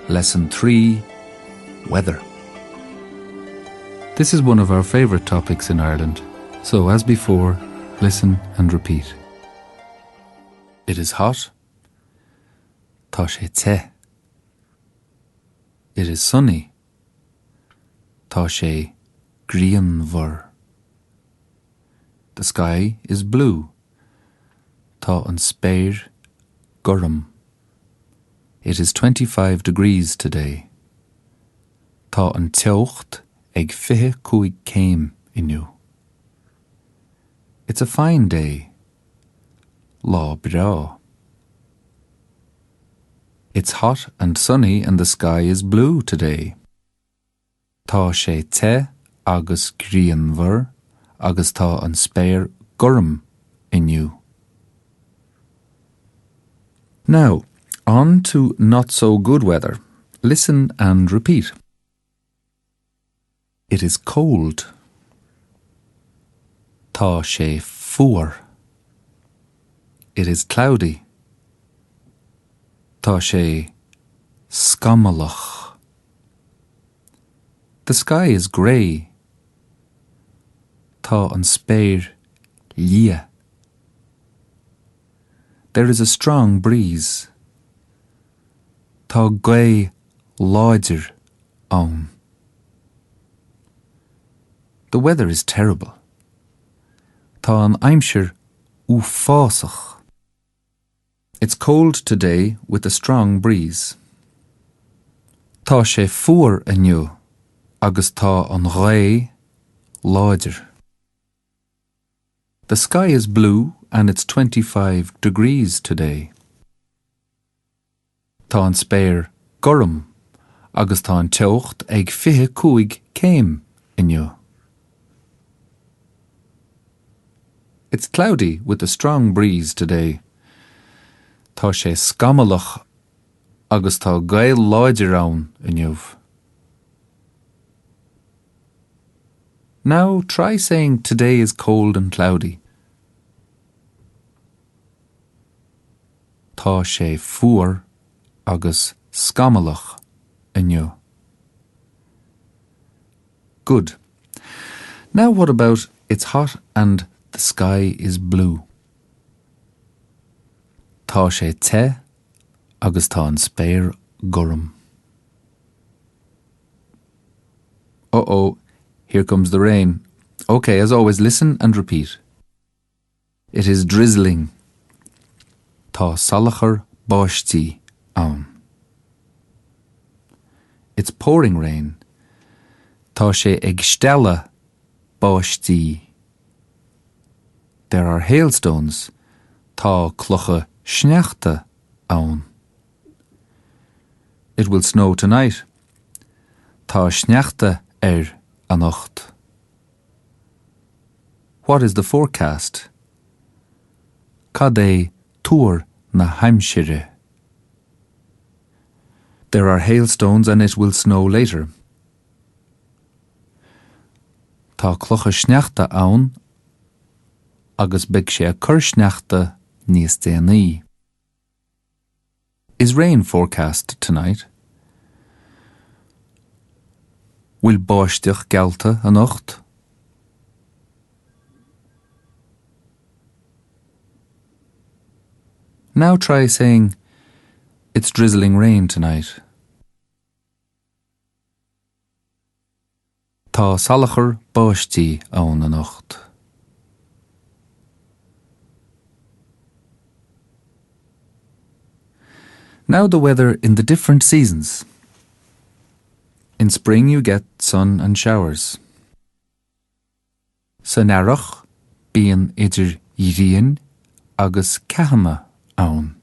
Lesson 3 Weather. This is one of our favourite topics in Ireland, so as before, listen and repeat. It is hot. Tá sé te. It is sunny. Tá sé grianmhar. The sky is blue. Tá an spéir gorm. It is 25 degrees today. Tá an teocht ag 25 céim inniu. It's a fine day. Lá breá. It's hot and sunny and the sky is blue today. Tá sé te agus grianmhar agus tá an spéir gorm inniu. Now, on to not so good weather. Listen and repeat. It is cold. Tá sé fuar. It is cloudy. Tá sé scamallach. The sky is grey. Tá an spéir liath. There is a strong breeze. Tá gaoth láidir ann. The weather is terrible. Tá an aimsir uafásach. It's cold today with a strong breeze. Tá sé fuar inniu agus tá an ghaoth láidir. The sky is blue and it's 25 degrees today. Tá an spéir gorm agus tá an teocht ag 25 céim inniu. It's cloudy with a strong breeze today. Tá sé scamallach agus tá gaoth láidir ann inniu. Now try saying today is cold and cloudy. Tá sé fuar agus scamallach inniu. Good. Now what about it's hot and the sky is blue? Tá sé te agus tá an spéir gorm. Uh-oh, here comes the rain. Okay, as always, listen and repeat. It is drizzling. Tá salachar báistí ann. It's pouring rain. Tá sé ag stealladh báistí. There are hailstones. Tá clocha sneachta ann. It will snow tonight. Tá sneachta air anocht. What is the forecast? Cad é tuar na haimsire? There are hailstones and it will snow later. Tá clocha sneachta ann agus beidh sé ag cur sneachta níos déanaí. Is rain forecast tonight? Bhfuil báisteach geallta anocht? Now try saying, It's drizzling rain tonight. Tá salachar báistí ann anocht. Now the weather in the different seasons. In spring you get sun and showers. San earrach bíonn idir ghrian agus ceathanna ann.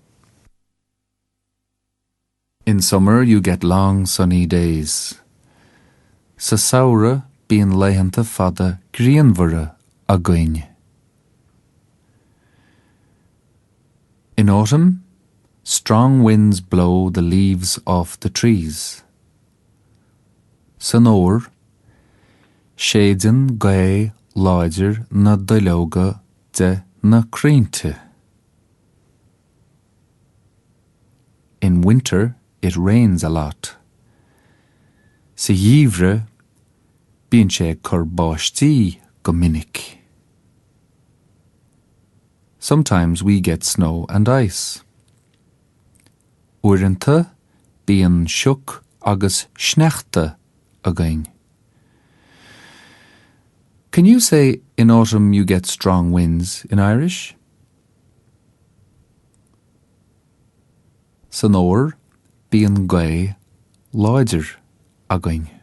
In summer you get long sunny days. Sa samhradh bíonn laethanta fada grianmhara againn. In autumn, strong winds blow the leaves off the trees. San fhómhar, séideann gaoth láidir na duilleoga de na crainnte. In winter, it rains a lot. Sa gheimhreadh, bíonn sé ag cur báistí go minic. Sometimes we get snow and ice. Uaireanta bíonn sioc agus sneachta againn. Can you say in autumn you get strong winds in Irish? San fhómhar bíonn gaoth láidir againn.